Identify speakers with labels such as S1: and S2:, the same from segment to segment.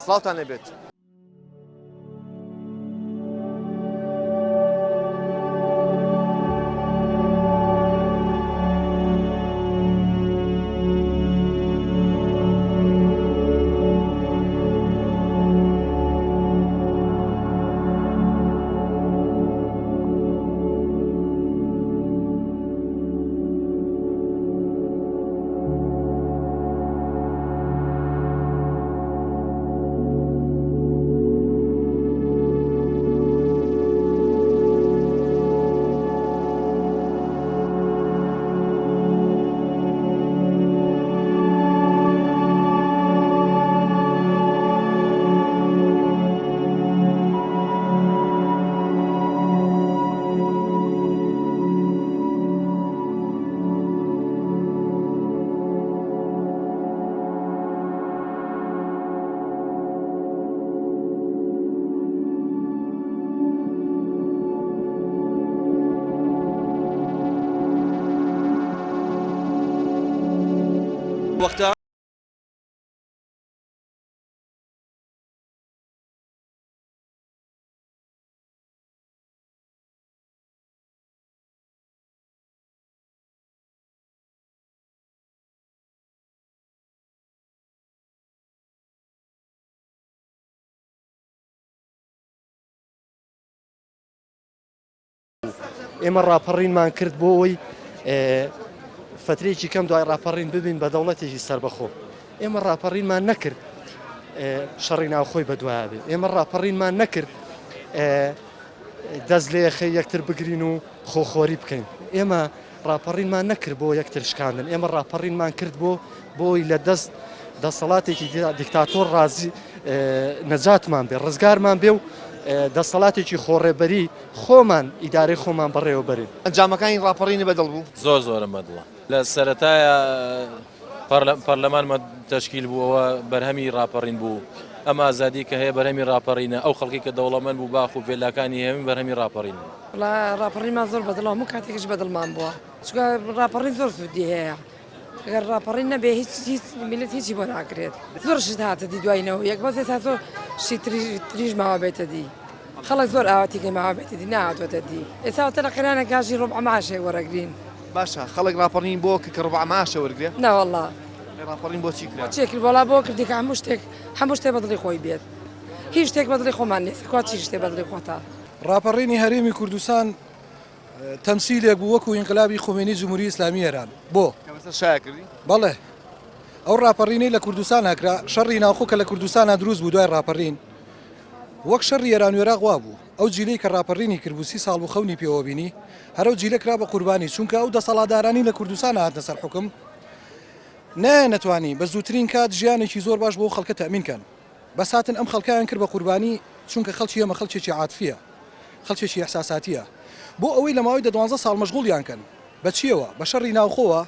S1: سڵاوتان لێبێت. وەختە.
S2: ئێمە ڕاپەڕینمان کرد بۆ ئەوەی فترێکی کەم دوای ڕاپەڕین ببین بە دەوڵەتێکی سەربەخۆ ئێمە ڕاپەڕینمان نەکرد شەڕی ناوخۆی بەدوایە بێ ئێمە ڕاپەڕینمان نەکرد دەست لە یەخەی یەکتر بگرین و خۆخۆری بکەین ئێمە ڕاپەڕینمان نەکرد بۆ یەکتر شکاندن ئێمە ڕاپەڕینمان کرد بۆ بۆی لە دەست دەسەڵاتێکی دیکتاتۆر ڕازی نەجاتمان بێ ڕزگارمان بێ و دەسەڵاتێکی خۆڕێبەری خۆمان ئیدارەی خۆمان بەڕێوەبەرین.
S1: ئەنجامەکانی ڕاپەڕینی بەدڵ بوو؟
S3: زۆر زۆرم بەدڵە. لە سەرەتایە پەرلەمانمە تەشکیل بوو ئەوە بەرهەمی ڕاپەڕین بوو. ئەم ئازادی کە هەیە بەرهەمی ڕاپەڕینە، ئەو خەڵکی کە دەوڵەمەند بوو باخ و ڤێلاکانی هەیە بەرهەمی ڕاپەڕین بوو.
S4: وەڵا ڕاپەڕینمان زۆر بەدڵە هەموو کاتێکیش بەدڵمان بووە چونکە ڕاپەڕین زۆر سوودی هەیە. گەر ڕاپەڕین نەبێ هیچ هیچ میلەت هیچی بۆ ناکرێت زۆر شت هاتە دی دوای نەوە یەک بەس ئێستا زۆر شتی تریش ماوە بێتە دی خەڵک زۆر ئاواتیکەی ماوە بێتە دی نەهاتۆتە دی ئێستا وتە لە قەیرانە گاژی ڕوبع معاشێک وەرەگرین.
S1: باشە خەڵک ڕاپەڕین بۆ کرد کە ڕوبع معاشە وەرگرێ؟
S4: نەوەڵا.
S1: ئەی ڕاپەڕین بۆ چی کرا؟
S4: بۆ چی کرد وەڵا بۆ کردی کە هەموو شتێک هەموو شتێک بە دڵی خۆی بێت هیچ شتێک بە دڵی خۆمان نیە کوا چی شتێ بە دڵی خۆتە؟
S5: ڕاپەڕینی هەرێمی کوردستان تەمسیلێک بوو وەکو ئینقلابی خومێنی جمهوری ئیسلامی ئێران بۆ؟
S1: کە بەسەر شاە کردی؟
S5: بەڵێ ئەو ڕاپەڕینەی لە کوردستان کرا شەڕی ناوخۆ کە لە کوردستانا دروست بوو دوای ڕاپەڕین وەک شەڕی ئێران و ئێراق وابوو ئەو جیلەی کە ڕاپەڕینی کرد بوو سی ساڵ بوو خەونی پێوە بینی هەر ئەو جیلە کرا بە قوربانی چونکە ئەو دەسەڵاتدارانی لە کوردستان هاتنە سەر حوکم نەیانەتوانی بە زووترین کات ژیانێکی زۆر باش بۆ خەڵکە تەئمین کەن بەس هاتن ئەم خەڵکەیان کرد بە قوربانی چونکە خەڵکی ئێمە خەڵکێکی عاتفیە خەڵکێکی ئیحساساتیە بۆ ئەوەی لە ماوەی دە دوانزە ساڵ مەشغوڵیان کەن بە چیەوە بە شەڕی ناوخۆوە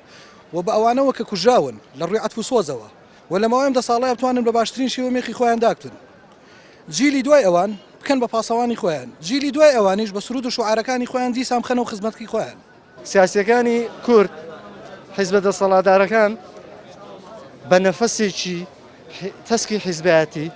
S5: و بە ئەوانەوە کە کوژراون لە ڕووی عەتف و سۆزەوە و لە ماوەی ئەم دە ساڵەیا بتوانن بە باشترین شێوە مێخی خۆیان داکوتن جیلی دوای ئەوان بکەن بە پاسەوانی خۆیان جیلی دوای ئەوانیش بە سرود و شوعارەکانی خۆیان دیسان بخەنەوە خزمەتکی خۆیان.
S2: سیاسیەکانی کورد، حیزبە دەسەڵاتدارەکان بە نەفەسێکی تەسکی حیزبایەتی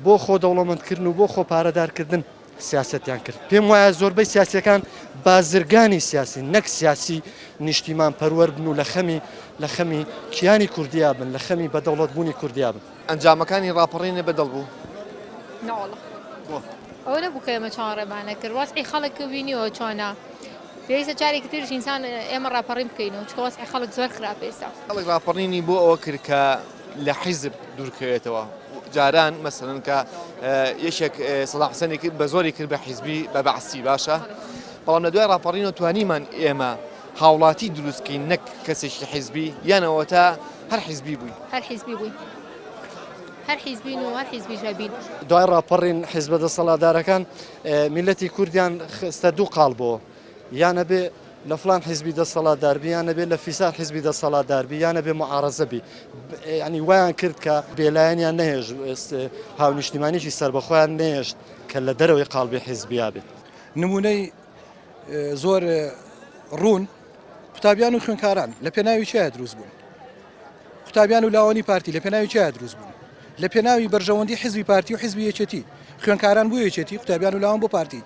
S2: بۆ خۆ دەوڵەمەندکردن و بۆ خۆ پارەدارکردن سیاسەتیان کرد. پێم وایە زۆربەی سیاسیەکان بازرگانی سیاسی نەک سیاسی نیشتیمان پەروەر بن و لە خەمی لە خەمی کیانی کوردیا بن لە خەمی بە دەوڵەت بوونی کوردیا بن.
S1: ئەنجامەکانی ڕاپەڕینت بە دڵ بوو؟
S6: نەوەڵا. بۆ؟ ئەوە نەبوو کە ئێمە چاوەڕێمان ئەکرد وەزعی خەڵک بینیوە چۆنە پێویستە جارێکی تریش ئینسان ئێمە ڕاپەڕین بکەینەوە چونکە وەزعی خەڵک زۆر خراپە ئێستا.
S1: خەڵک ڕاپەڕینی بۆ ئەوە کرد کە لە حیزب دوورکەوێتەوە جاران مەسەلەن کە یەکێک سەدام حسێنی کرد بە زۆری کرد بە حیزبی بە بەعسی باشە بەڵام لە دوای ڕاپەڕینەوە توانیمان ئێمە هاوڵاتی دروستکەین نەک کەسێکی حیزبی یانەوە تا هەر حیزبی بووین
S6: هەر حیزبی بووین هەر حیزبین و هەر حیزبیش ئەبین.
S2: دوای ڕاپەڕین حیزبە دەسەڵاتدارەکان میللەتی کوردیان خستە دوو قاڵبەوە یان ئەبێ لە فڵان حیزبی دەسەڵاتدار بی یان ئەبێ لە فیسار حیزبی دەسەڵاتدار بی یان ئەبێ معارەزە بی یعنی وایان کرد کە بێلایەنیان نەهێشت هاونیشتیمانێکی سەربەخۆیان نەهێشت کە لە دەرەوەی قاڵبی حیزبیا بێت.
S5: نمونەی زۆر ڕوون قوتابیان و خوێنکاران لە پێناوی چیا دروست بوون قوتابیان و لاوانی پارتی لە پێناوی چیا دروست بوون؟ لە پێناوی بەرژەوەندی حیزبی پارتی و حیزبی یەکێتی، خوێنکاران بۆ یەکێتی، قوتابیان و لاوان بۆ پارتی.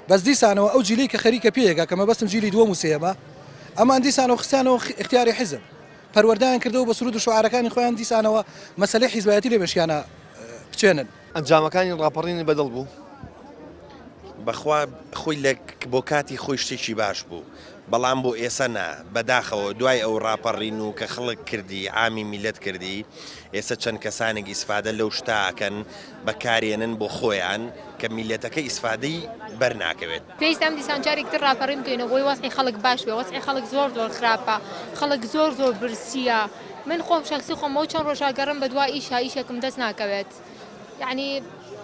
S5: بەس دیسانەوە ئەو جیلەی کە خەریکە پێیەگا کە مەبەستم جیلی دووەم و سێیەمە، ئەمان دیسانەوە خستیانەوە ئیختیاری حیزب. پەروەردەیان کردەوە بە سروود و شوعارەکانی خۆیان دیسانەوە مەسەلەی حیزبایەتی لە مێشکیانا بچێنن.
S1: ئەنجامەکانی ڕاپەڕینت بەدڵ بوو؟
S7: بەخوا خۆی لە بۆ کاتی خۆی شتێکی باش بوو بەڵام بۆ ئێسە نا بەداخەوە دوای ئەو ڕاپەڕین و کە خەڵک کردی عامی میلەت کردی ئێسە چەند کەسانێک ئیسفادە لەو شتە ئەکەن بەکارێنن بۆ خۆیان کە میلەتەکە ئیسفادەی بەر ناکەوێت.
S6: پێویستە ئەم دیسان جارێکی تر ڕاپەڕین بکەینەوە بۆی وەزعی خەڵک باش بێ وەزعی خەڵک زۆر زۆر خراپە خەڵک زۆر زۆر برسیە من خۆم شەخسی خۆم ئەو چەند ڕۆژە گەڕم بەدوا ئیشە ئیشێکم دەست ناکەوێت یعنی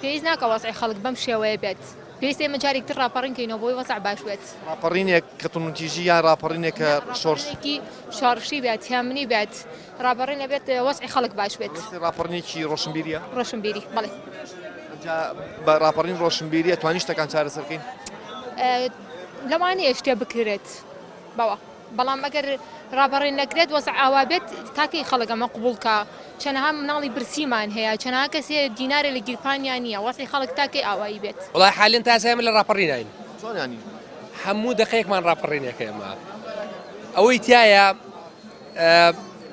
S6: پێویست ناکە وەزعی خەڵک بەم شێوەیە بێت پێویستە ئێمە جارێکی تر ڕاپەڕین کەینەوە بۆی وەزع باش بێت.
S1: ڕاپەڕینێک کە توندوتیژی یان ڕاپەڕینێک کە شۆڕش.
S6: ڕاپەڕینێکی شۆڕشی بێت هێمنی بێت ڕاپەڕین ئەبێت وەزعی خەڵک باش بێت.
S1: مەبەستی ڕاپەڕینێکی ڕۆشنبیریە؟
S6: ڕۆشنبیری بەڵێ.
S1: جا بە ڕاپەڕین ڕۆشنبیری ئەتوانی شتەکان چارەسەر بکەین؟
S6: لەوانەیە شتێ بکرێت بەوە بەڵام ئەگەر ڕاپەڕین نەکرێت وەزع ئاوا بێت تاکەی خەڵک ئەمە قبوڵ کا چەنەها مناڵی برسیمان هەیە چەنەها کەس هەیە دینارێ لە گیرفانیا نییە وەزعی خەڵک تاکەی ئاوایی بێت.
S8: وەڵای حالیەن تا ئێستا ئێمە لە ڕاپەڕیناین.
S1: چۆن یانی؟
S8: هەموو دەقەیەکمان ڕاپەڕینێکە ئێمە ئەوەی تایە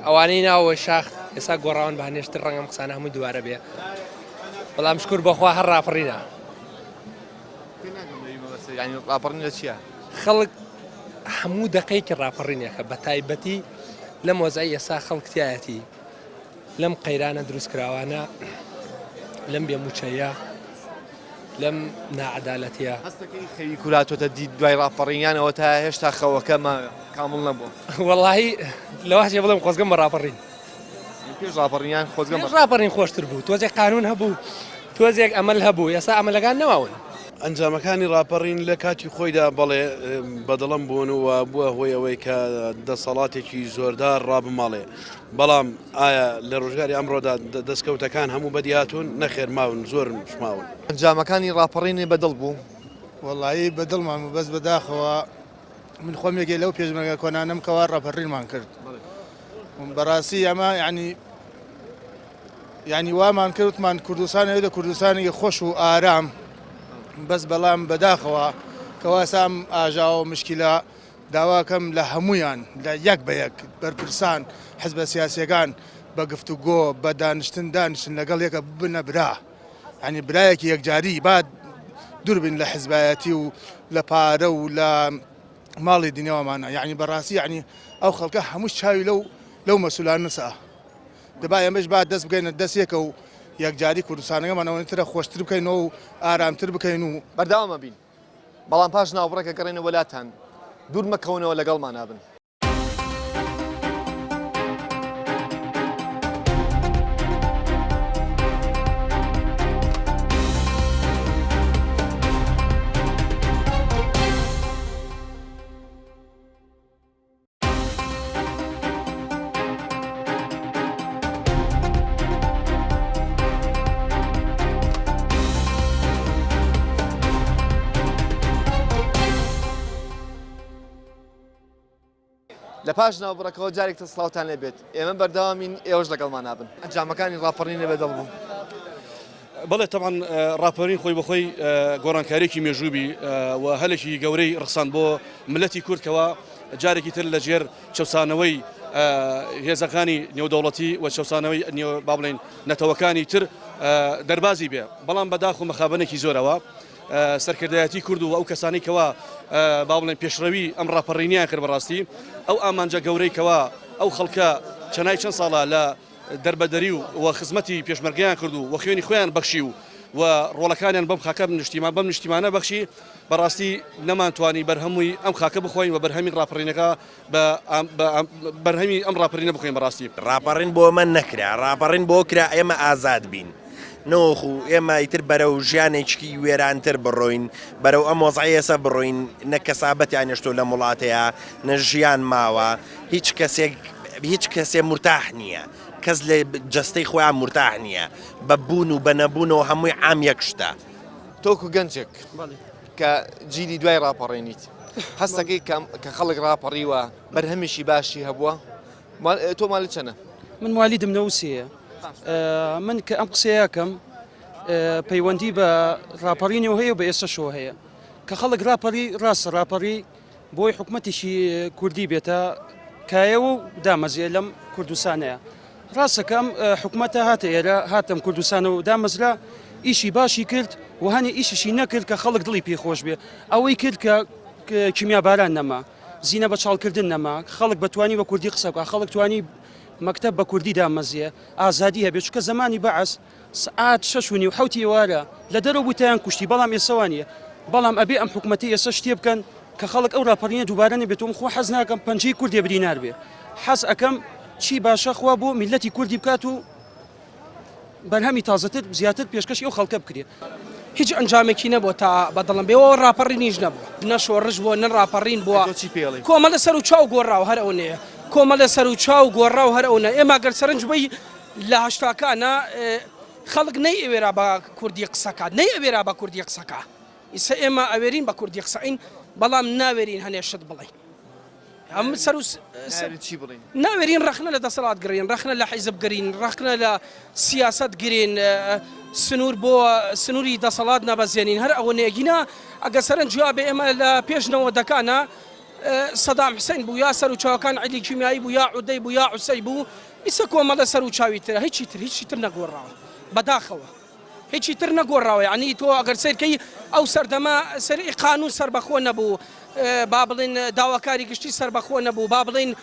S8: ئەوانەی ناوەوەی شاخ ئێستا گۆڕاون بە هەنێشتر ڕەنگە ئەم قسانە هەمووی دووارە بێ بەڵام شکور بەخوا هەر ڕاپەڕینە.
S1: یانی ڕاپەڕین لە چییە؟
S8: خەڵک هەموو دەقەیەکی ڕاپەڕینێکە بە تایبەتی لەم وەزعی ئێستا خەڵک تایەتی لەم قەیرانە دروستکراوانە لەم بێ موچەیە لەم ناعەدالەتیە.
S1: هەستەکەی خەوی کوراتۆتە دی دوای ڕاپەڕین یان ئەوە تا هێشتا خەوەکە ماوە کامڵ نەبووە؟
S8: وەڵاهی لەوەشێ بڵێم خۆزگەم بە ڕاپەڕین.
S1: پێش ڕاپەڕین یان خۆزگەم
S8: بە ڕاپەڕین خۆشتر بوو تۆزێک قانون هەبوو تۆزێک ئەمەل هەبوو ئێستا ئەمەلەکان نەماون.
S9: ئەنجامەکانی ڕاپەڕین لە کاتی خۆیدا بەڵێ بەدڵم بوون و بووە هۆی ئەوەی کە دەسەڵاتێکی زۆردار ڕابماڵێ بەڵام ئایا لە ڕۆژگاری ئەمڕۆدا دەستکەوتەکان هەموو بەدی هاتوون؟ نەخێر ماون زۆرن ماون.
S1: ئەنجامەکانی ڕاپەڕینی بەدڵ بوو؟
S10: وەڵایی بەدڵمان بوو بەس بەداخەوە من خۆم یەکێ لەو پێشمەرگە کۆنانەم کەوا ڕاپەڕینمان کرد بەڕاستی ئەمە یعنی یعنی وامان کرد وتمان کوردستان ئەوێتە کوردستانێکی خۆش و ئارام بەس بەڵام بەداخەوە کەواسام ئاژاوە مشکلە داواکەم لە هەموویان لە یەک بە یەک بەرپرسان حزبە سیاسیەکان بە گفتوگۆ بە دانیشتن دانیشن لەگەڵ یەکە ببنە برا یعنی برایەکی یەکجاری با دووربین لە حزبایەتی و لە پارە و لە ماڵی دنیاوەمانە یعنی بەڕاستی یعنی ئەو خەڵکە هەموو چاوی لەو لەو مەسولانەسە دەبا ئێمەش با دەست بگەینە دەست یەکە و یەکجاری کوردستانەکەمان ئەوەنە ترە خۆشتر بکەینەوە و ئارامتر بکەین و
S1: بەردەوام ئەبین بەڵام پاش ناوبڕێک ئەگەڕێینەوە لاتان دوور مەکەونەوە لەگەڵمانا بن. لە پاش ناوبڕەکەوە جارێک تر سڵاوتان لێ بێت ئێمە بەردەوامین ئێوەش لەگەڵمان نابن ئەنجامەکانی ڕاپەڕینە بەدڵ بوو.
S9: بەڵێ تەبعەن ڕاپەرین خۆی بەخۆی گۆڕانکاریەکی مێژووبی و هەلێکی گەورەی ڕەخساند بۆ ملەتی کورد کەوا جارێکی تر لە ژێر چەوسانەوەی هێزەکانی نێودەوڵەتی و چەوسانەوەی با بڵێین نەتەوەکانی تر دەربازی بێ بەڵام بەداخ و مەخابنێکی زۆرەوە سەرکردایەتی کورد و ئەو کەسانی کەوا با بڵێن پێشڕەوی ئەم ڕاپەڕینیان کرد بەڕاستی ئەو ئامانجە گەورەی کەوا ئەو خەڵکە چەنای چەند ساڵە لە دەربەدەری و و خزمەتی پێشمەرگەیان کرد و و خوێنی خۆیان بەخشی و و ڕۆڵەکانیان بەم خاکە نیشتیمان بەم نیشتیمانە بەخشی بەڕاستی نەمانتوانی بەرهەمی ئەم خاکە بخۆین و بەرهەمی ڕاپەڕینەکە بە بەرهەمی ئەم ڕاپەرینە بخۆین بەڕاستی.
S7: ڕاپەڕین بۆ ئەمە نەکرا، ڕاپەڕین بۆ کرا ئێمە ئازاد بین. نەوەخو ئێمە ئیتر بەرەو ژیانێکی وێرانتر بڕۆین، بەرەو ئەم وەزعەی ئێستا بڕۆین، نە کەسابەتیان هێشتووە لەم وڵاتەیا، نە ژیان ماوە، هیچ کەسێک هیچ کەسێ مورتاح نییە، کەس لە جەستەی خۆیان مورتاح نییە، بە بوون و بە نەبوونەوە هەمووی عام یەک شتە.
S1: تۆ وەکو گەنجێک کە جیلی دوای ڕاپەڕینیت، هەستەکەی کە خەڵک ڕاپەڕیوە بەرهەمێکی باشی هەبووە؟ تۆ مالت چەنە؟
S11: من موالیدم نەوسێیە. من کە ئەم قسەیەکەم پەیوەندی بە ڕاپەڕینەوە هەیە و بە ئێستەشەوە هەیە کە خەڵک ڕاپەڕی ڕاستە ڕاپەڕی بۆی حکومەتێکی کوردی بێتە کایەوە و دامەزرێ لەم کوردستانەیە ڕاستە کە ئەم حکومەتە هاتە ئێرە هاتەم کوردستانە و دامەزرا ئیشی باشی کرد و هەنێ ئیشیشی نەکرد کە خەڵک دڵی پێی خۆش بێ ئەوەی کرد کە کیمیاباران نەما زینە بە چاڵکردن نەما خەڵک بەتوانی بە کوردی قسە بکە خەڵک توانی مەکتەب بە کوردی دامەزیە ئازادی هەبێت چونکە زەمانی بەعس سعات شەش و نیو حەوتی ئێوارە لە دەرەوە بوو تیان کوشتی بەڵام ئێسە وانیە بەڵام ئەبێ ئەم حکومەتی ئێسە شتێ بکەن کە خەڵک ئەو راپەڕینە دووبارە نەبێتەوە من خوا حەز ناکەم پەنجەی کوردێ برینار بێ حەز ئەکەم چی باشە خوا بۆ میلەتی کوردی بکات و بەرهەمی تازەتر زیاتر پێشکەشی ئەو خەڵکە بکرێ.
S12: هیچ ئەنجامێکی نەبووە تا بە دڵم بێ و ڕاپەڕینیش نەبووە نە شۆڕش بووە نە ڕاپەڕین بووە کۆمەڵە سەر و چاو گۆڕاو هەر ئەونەیە کۆمەڵە سەر و چاو گۆڕاو هەر ئەونە ئێمە گەر سەرنج بەی لە هەشتاکانە خەڵک نەی ئەوێرا بە کوردی قسەکات نەی ئەوێرا بە کوردی قسەکە ئیسە ئێمە ئەوێرین بە کوردی قسەین بەڵام ناوێرین هەنێ شت بڵێین ئەم سەر و
S1: چی بڵین
S12: ناوێرین ڕەخنە لە دەسەڵات گرین ڕەخنە لە حیزب گرین ڕەخنە لە سیاست گرین سنوور بۆ سنووری دەسەڵات نەبەزێنین هەر ئەوە نێگینا ئەگە سەرنج جوابێ ئێمە لە پێش نەوەدەکانە سەدام حسین بوو یا سەر و چاوەکان علی کیمیایی بوو یا عودەی بوو یا عوسەی بوو ئیسە کۆمەڵە سەر و چاوی ترە هیچی تر هیچی تر نەگۆڕاوە بەداخەوە هیچی تر نەگۆڕاوە یعنی تۆ ئەگەر سەیرکەی ئەو سەردەمە سەر قانون سەربەخۆ نەبوو با بڵێن داواکاری گشتی سەربەخۆ نەبوو با بڵێن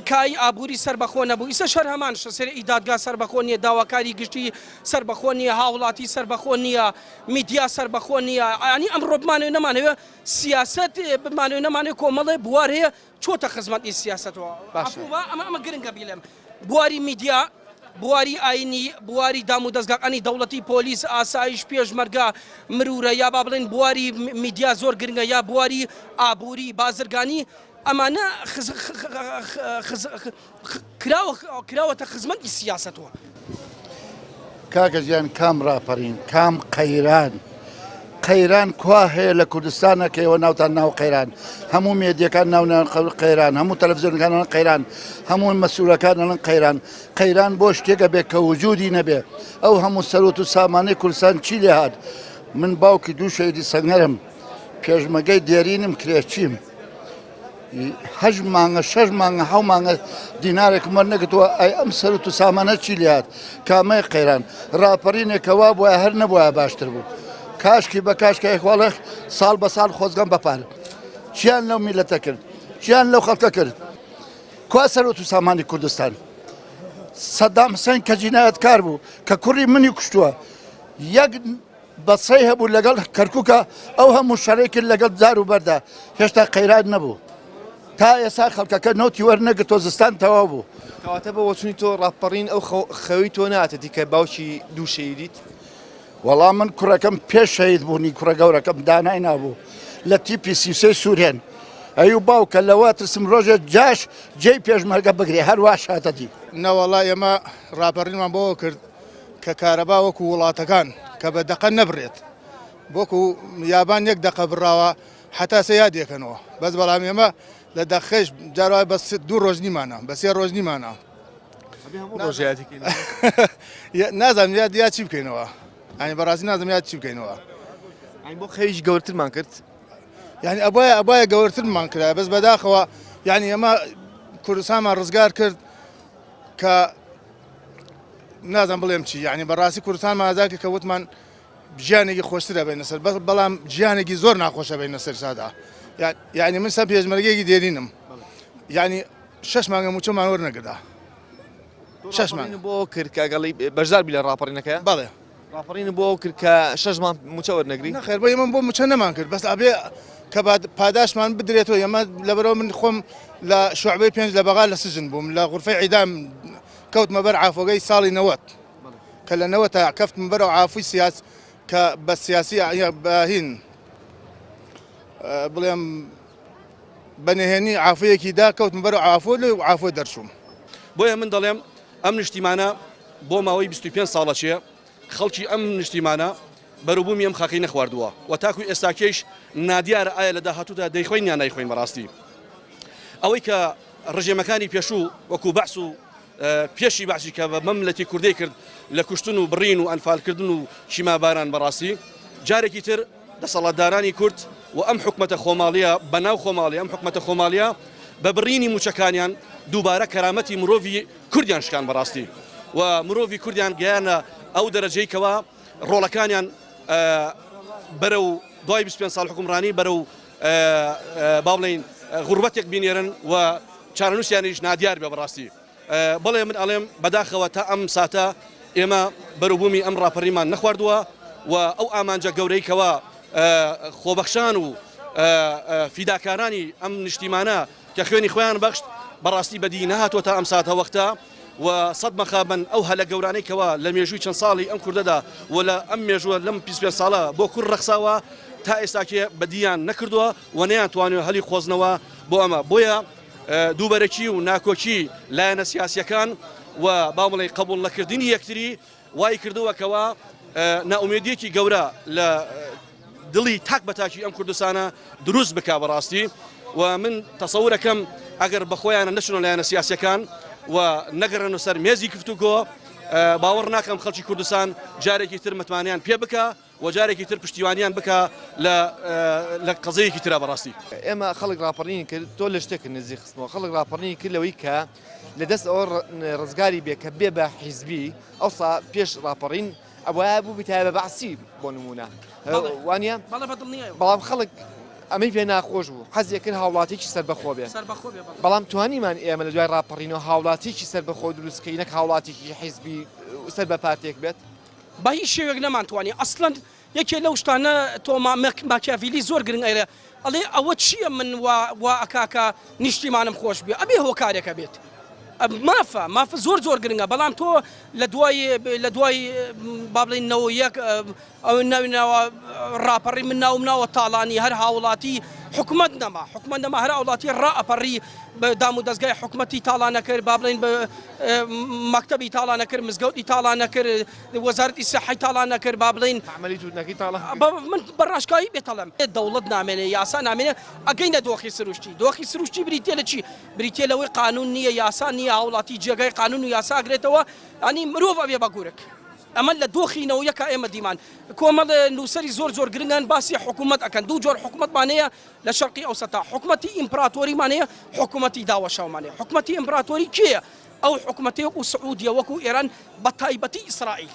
S12: کای ئابووری سەربەخۆ نەبوو ئیسە شەر هەمان شە سەر ئی دادگا سەربەخۆ نییە داواکاری گشتی سەربەخۆ نییە هاوڵاتی سەربەخۆ نییە میدیا سەربەخۆ نییە ینی ئەم ڕۆبمانەوە نەمانەوە سیاست بمانەوە نەمانەوە کۆمەڵێ بوار هەیە چۆتە خزمەتی سیاسەتەوە
S1: باشە.
S12: ئەمە ئەمە گرنگە بیڵێم بواری میدیا بواری ئاینی بواری دام و دەزگاکانی دەوڵەتی پۆلیس ئاسایش پێشمەرگە مرورە یا با بڵێن بواری میدیا زۆر گرنگە یا بواری ئابووری بازرگانی ئەمانە کراوەتە خزمەتی سیاسەتەوە.
S13: کاکە گیان کام ڕاپەڕین کام قەیران قەیران کوا هەیە لە کوردستانە کە ئێوە ناوتان ناو قەیران هەموو مێدیەکان ناونیان قەیران هەموو تەلەفزیۆنەکان ئەڵێن قەیران هەموو مەسئولەکان ئەڵێن قەیران قەیران بۆ شتێکە بێ کە وجودی نەبێ ئەو هەموو سەروەت و سامانەی کوردستان چی لێ هات من باوکی دوو شەهیدی سەنگەرم پێشمەگەی دێرینم کرێچیم هەشت مانگە شەش مانگە حەو مانگە دینارێکم وەرنەگرتووە ئەی ئەم سەروت و سامانە چی لێهات کامەی قەیران ڕاپەڕینێک کە وا بوایە هەر نەبوایە باشتر بوو کاشکی بە کاشکە ئەیخواڵێ ساڵ بە ساڵ خۆزگەم بە پار چیان لەو میلەتە کرد چیان لەو خەڵکە کرد کوا سەروت و سامانی کوردستان سەدام حسین کە جینایەتکار بوو کە کوڕی منی کوشتووە یەک بەسرەی هەبوو لەگەڵ کەرکوکە ئەو هەموو شەرەی کرد لەگەڵ دار و بەردا هێشتا قەیران نەبوو تا ئێستا خەڵکەکە نەوتی وەرنەگرتەوە زستان تەواو بوو.
S1: کەواتە بە بۆچونی تۆ ڕاپەڕین ئەو خەوی تۆ ناتەتی کە باوکی دوو شەهیدیت؟
S13: وەڵا من کوڕەکەم پێش شەهید بوونی کوڕە گەورەکەم دانای نابوو لە تیپی 33 سوورێن ئەیو باوکە لەوە ترسم ڕۆژێ جاش جێی پێشمەرگە بگرێ هەر واش هاتە دی.
S10: نەوەڵا ئێمە ڕاپەڕینمان بۆ کرد کە کارەبا وەکو وڵاتەکان کە بە دەقە نەبرێت وەکو یابان یەک دەقە بڕاوە حتا سێ یادێکەنەوە بەس بەڵام ئێمە لە دەقەش جاروای بە دوو ڕۆژ نیمانە بە سێ ڕۆژ نیمانە نازانم یاد یا چی بکەینەوە ئەنی بەڕاستی نازم یاد چی بکەینەوە
S1: بۆ خەویش گەورترمان کرد
S10: یعنی ئەبایە ئەبایە گەورترمان کرا بەس بەداخەوە یعنی ئەمە کوردستانمان ڕزگار کرد کە نازانم بڵێم چی یعنی بەڕاستی کوردستانمان ئازاد کرد کە وتمان ژیانێکی خۆشتر ئەبەینە سەر بەس بەڵام ژیانێکی زۆر ناخۆش ئەبەینە سەر سادا یعنی من سەر پێشمەرگێکی دێرینم یعنی شەش مانگە موچەمان وەرنەگردا
S1: شەش مانگ بۆ کرد کە گەڵی بەشدار بی لە ڕاپەڕینەکە
S10: بەڵێ
S1: ڕاپەڕین بۆ کرد کە شەش مانگ موچە وەرنەگری
S10: نەخێر بۆ ئێمە بۆ موچە نەمان کرد بەس ئەبێ کە پاداشمان بدرێتەوە ئێمە لەبەرەوە من خۆم لە شعبەی پێنج لە بەغا لە سجن بووم لە غرفەی عیدام کەوتمە بەر عافۆگەی ساڵی 90 کە لە نەوەتا کەفتم بەرەو عافوی سیاس کە بە سیاسی بە هین بڵێم بە نهێنی عافویەکی دا کەوتم بەرەو عافۆ لێ عافۆ دەرچووم.
S9: بۆیە من دەڵێم ئەم نیشتیمانە بۆ ماوەی 25 ساڵە چێ خەڵکی ئەم نیشتیمانە بەروبوومی ئەم خاکەی نەخواردووە و تاکو ئێستاکەیش نادیارە ئایا لە داهاتوودا دەیخۆین یان نایخۆین بەڕاستی ئەوەی کە ڕژێمەکانی پێشوو وەکو بەعس و. پێشی بەعسی کە بە مەملەتی کوردەی کرد لە کوشتن و بڕین و ئەنفالکردن و کیماباران بەڕاستی جارێکی تر دەسەڵاتدارانی کورد و ئەم حکومەتە خۆماڵیە بەناو خۆماڵی ئەم حکومەتە خۆماڵیە بە بڕینی موچەکانیان دووبارە کەرامەتی مرۆڤی کوردیان شکان بەڕاستی و مرۆڤی کوردیان گەیانە ئەو دەرەجەی کەوا ڕۆڵەکانیان بەرەو دوای 25 ساڵ حکومڕانی بەرەو با بڵێین غوربەتێک بینێرن و چارەنووسیانیش نادیار بێ بەڕاستی بەڵێ من ئەڵێم بەداخەوە تا ئەم ساتە ئێمە بەروبوومی ئەم ڕاپەڕیمان نەخواردووە و ئەو ئامانجە گەورەی کەوا خۆبەخشان و فیداکارانی ئەم نیشتیمانە کە خوێنی خۆیان بەخشت بەڕاستی بەدی نەهاتووە تا ئەم ساتە وەختە و سەد مەخابن ئەو هەلە گەورانەی کەوا لە مێژووی چەند ساڵی ئەم کوردەدا و لە ئەم مێژووە لەم 25 ساڵە بۆ کورد ڕەخساوە تا ئێستاکێ بەدیان نەکردووە و نەیانتوانیوە هەلی قۆزنەوە بۆ ئەمە بۆیە دووبەرەکی و ناکۆکی لایەنە سیاسیەکان و با بڵێ قبوڵ نەکردنی یەکتری وای کردووە کەوا نائومێدیەکی گەورە لە دڵی تاک بە تاکی ئەم کوردستانە دروست بک بەڕاستی و من تەسەورەکەم ئەگەر بەخۆیانە نەچنە لایەنە سیاسەکان و نەگەڕێنە سەر مێزی گفتوگۆ باوەڕ ناکەم خەڵکی کوردستان جارێکی تر متمانیان پێ بکە و جارێکی تر پشتیوانیان بکە لە لە قەزەیەکی ترا بەڕاستی.
S1: ئێمە خەڵک ڕاپەڕینی کرد تۆ لە شتێکت نزیک خستمەوە خەڵک ڕاپەڕینی کرد لەوەی کە لە دەست ئەوە ڕزگاری بێ کە بێ بە حیزبی ئەوسا پێش ڕاپەڕین ئەبوایە بووبیتایە بە بەعسی بۆ نموونە وانە بەڵام خەڵک ئەمەی پێ ناخۆش بوو حەزی کرد هاوڵاتیکی سەربەخۆ بێ بەڵام توانیمان ئێمە لە دوای ڕاپەڕینەوە هاوڵاتیکی سەربەخۆ دروستکەین نەک هاوڵاتیکی حیزبی سەر بە پارتێک بێت.
S12: بە هیچ شێوەیەک نەمانتوانی ئەسڵەن یەکێ لەو شتانە تۆما ماکیاڤیلی زۆر گرنگ ئەیڵێ ئەڵێ ئەوە چییە من وا وا ئەکا کە نیشتیمانم خۆش بێ ئەبێ هۆکارێک هەبێت مافە مافە زۆر زۆر گرنگە بەڵام تۆ لە دوای لە دوای با بڵێین 91 ئەو ناوی ناوە ڕاپەڕی من ناوم ناوە تاڵانی هەر هاوڵاتی حکومەت نەما حکومەت نەما هەر هاوڵاتی ڕائەپەڕی بە دام و دەستگای حکومەتی تاڵانە کرد با بڵێین بە مەکتەبی تاڵانە کرد مزگەوتی تاڵانە کرد وەزارەتی سەحەی تاڵانە کرد با بڵێین
S1: عملی توتنەکەی تاڵان
S12: من بە ڕاشکاوی بێتەڵم دەوڵەت نامێنێ یاسا نامێنێ ئەگەینە دۆخی سروشتی دۆخی سروشتی بریتە لە چی بریتە لەوەی قانون نییە یاسا نییە هاوڵاتی جێگای قانون و یاسا گرێتەوە ئەنی مرۆڤ ئەبێ بە گورک ئەمە لە دۆخی نەوەیەکا ئێمە دیمان کۆمەڵێ نووسەری زۆر زۆر گرنگن باسی حکوومەت ئەکەن دوو جۆر حکوومەتمان هەیە لە شەرقی ئەوسەتا حکوومەتی ئیمپراتۆریمان هەیە حکوومەتی داوەشاومان هەیە حکوومەتی ئیمپراتۆری کێیە ئەو حکوومەتەی وەکو سعودیە وەکو ئێران بە تایبەتی ئیسرائیل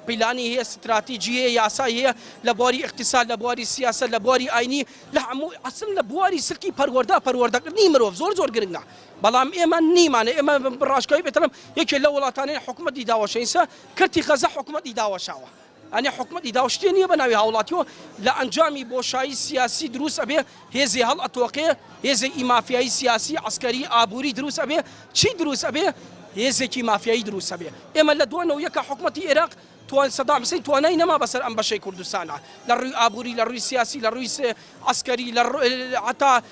S12: پیلانی هەیە ستراتیجی هەیە یاسای هەیە لە بواری ئیقتیساد لە بواری سیاسەت لە بواری ئاینی لە هەموو ئەسڵ لە بواری سلکی پەروەردە پەروەردەکردنی مرۆڤ زۆر زۆر گرنگە بەڵام ئێمە نیمانە ئێمە ڕاشکاوی بێتەڵم یەکێ لە وڵاتانەی حکومەتی داوەشەینسە کەرتی غەزە حکومەتی داوەشاوە ئەنێ حکومەتی داوە شتێ نییە بە ناوی هاوڵاتیەوە لە ئەنجامی بۆشایی سیاسی دروست ئەبێ هێزی هەڵ ئەتۆقێ هێزێکی مافیایی سیاسی عسکەری ئابووری دروست ئەبێ چی دروست ئەبێ هێزێکی مافیایی دروست ئەبێ ئێمە لە دوانەوە یەکە حکومەتی عێراق توان سەدام حسین توانای نەما بەسەر ئەم بەشەی کوردستانە لە ڕووی ئابووری لە ڕووی سیاسی لە ڕووی عسکەری لە حتا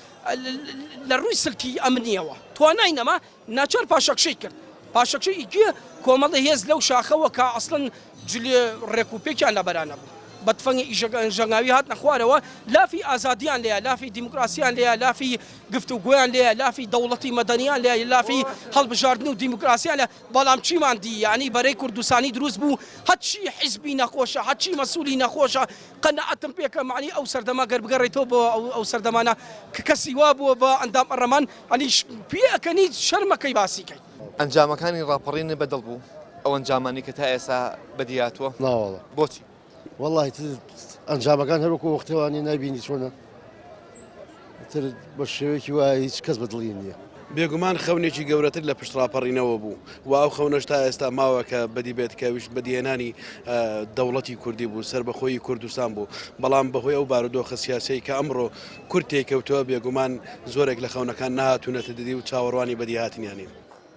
S12: لە ڕووی سلکی ئەمنیەوە توانای نەما ناچار پاشەکشەی کرد پاشەکشەی ئیگێ کۆمەڵی هێز لەو شاخەوە کە ئەسڵەن جلێ ڕێک و پێکیان لەبەرا نەبوو بە تفەنگی ژەنگاوی هاتنە خوارەوە لافی ئازادیان لێیە لافی دیموکراسیان لێیە لافی گفتوگۆیان لێیە لافی دەوڵەتی مەدەنیان لێیە لافی هەڵبژاردن و دیموکراسیان لێیە بەڵام چیمان دی یانی بەرەی کوردستانی دروست بوو هەرچی حیزبی نەخۆشە هەرچی مەسولی نەخۆشە قەناعەتم پێکە مەعنی ئەو سەردەمە گەر بگەڕێیتەوە بۆ ئەو سەردەمانە کە کەسی وا بووە بە ئەندام پەڕلەمان ئەنی پێئەکەنی شەرمەکەی باسی کەی.
S1: ئەنجامەکانی ڕاپەڕینت بەدڵ بوو؟ ئەو ئەنجامانەی کە تا ئێستا بەدی هاتووە؟
S14: ناوەڵا.
S1: بۆچی؟
S14: وەڵاهی تر ئەنجامەکان هەر وەکو وەختێ وانیە نایبینی چۆنە تر بە شێوەیەکی وایە هیچ کەس بە دڵی نییە.
S9: بێگومان خەونێکی گەورەتر لە پشت ڕاپەڕینەوە بوو و ئەو خەونەش تا ئێستا ماوە کە بەدی بێت کە ئەویش بەدیهێنانی دەوڵەتی کوردی بوو، سەربەخۆیی کوردستان بوو، بەڵام بەهۆی ئەو بارودۆخە سیاسیەی کە ئەمڕۆ کورد تێیکەوتووە بێگومان زۆرێک لە خەونەکان نەهاتوونەتە دی و چاوەڕوانی بەدیهاتنیانین.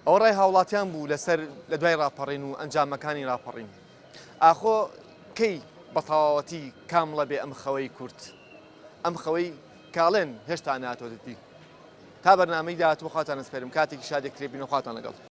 S1: ئەوە ڕای هاوڵاتیان بوو لەسەر لە دوای ڕاپەڕین و ئەنجامەکانی ڕاپەڕین. ئاخۆ کەی بە تەواوەتی کامڵە بێ ئەم خەوەی کورد؟ ئەم خەوەی کاڵێن هێشتا نەهاتۆتە دی. تا بەرنامەی داهاتوو خواتان ئەسپێرم کاتێکی شاد یەکترێ بین و خواتان لەگەڵ.